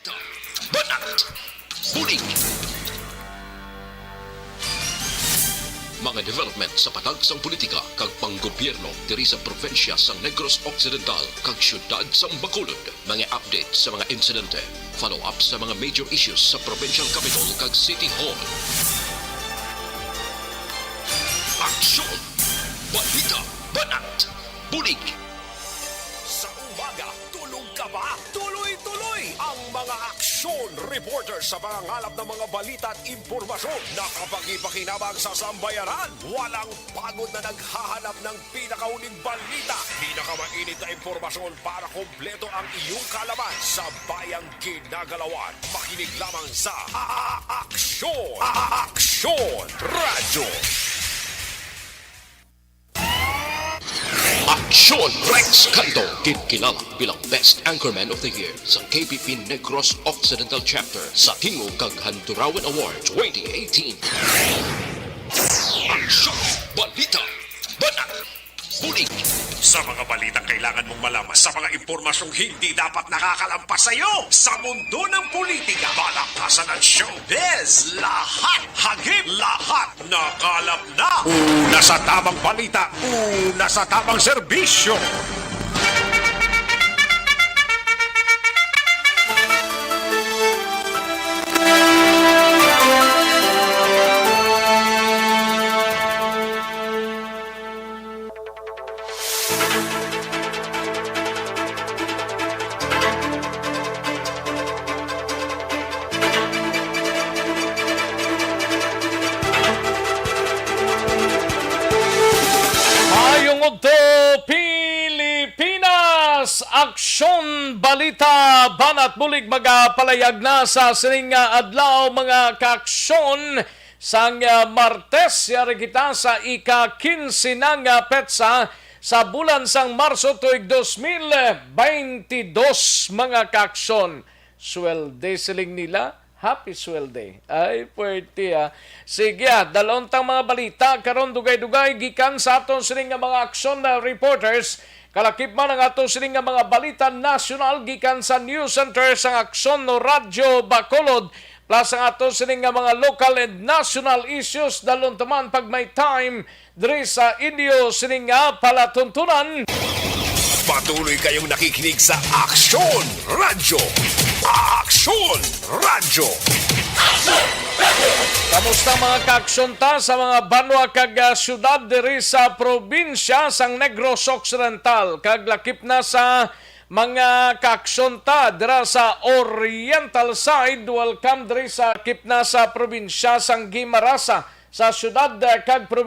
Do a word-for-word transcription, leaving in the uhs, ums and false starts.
Banat! Bulig! Mga development sa patag sang politika kag panggobyerno diri sa probinsya sang Negros Occidental kag siyudad sang Bacolod. Mga update sa mga insidente, follow-up sa mga major issues sa provincial capital kag city hall. Aksyon! Balita! Banat! Bulig! Sa umaga, tulog ka ba? Tuloy-tuloy ang mga aksyon reporter sa pangangalap ng mga balita at impormasyon na kapakipakinabang sa sambayanan. Walang pagod na naghahanap ng pinakauling balita, pinakamainit na impormasyon para kompleto ang iyong kaalaman sa bayang ginagalawan. Makinig lamang sa A-, Aksyon! A-, Aksyon Radyo! Aksyon! Rex Cantong, ginkilala bilang Best Anchorman of the Year sa K P P Negros Occidental Chapter sa Tingog kag Handurawan Award twenty eighteen. Aksyon! Balita! Banat! Bulig! Sa mga balitang kailangan mong malaman, sa mga impormasyong hindi dapat nakakalampas sa iyo, sa mundo ng politika, balakasan at showbiz, lahat hagip, lahat nakalap na. Una sa tamang balita, una sa tamang serbisyo. Maayong udto, Pilipinas! Aksyon, balita, banat bulig magapalayag na sa sining nga adlaw, mga kaaksyon. Sang, ah, Martes, yari kita sa ika-kinse na nga petsa sa bulan sang Marso tuig dos mil baynte dos, mga kaaksyon. Swelde siling nila, happy swelde. Ay, puwerte, ah. Sige, ah, dalon tang mga balita karon, dugay-dugay gikan sa aton sining nga mga aksyon na reporters. Kalakip man ang ato sining nga mga balita nasyonal gikan sa News Center sang Aksyon no Radyo Bacolod, plus ang ato sining nga mga local and national issues. Dalon ta man pag may time diri sa inyo sining nga palatuntunan. Patuloy kayong nakikinig sa Aksyon Radyo. Aksyon Radyo. Kamusta, mga kaaksyon ta sa mga banwa kag, ah, syudad diri sa probinsya sang Negros Occidental, kag lakip na sa mga kaaksyon ta dira sa Oriental side? Welcome diri sa lakip na sa probinsya sang Guimaras, sa syudad, ah, kag probinsya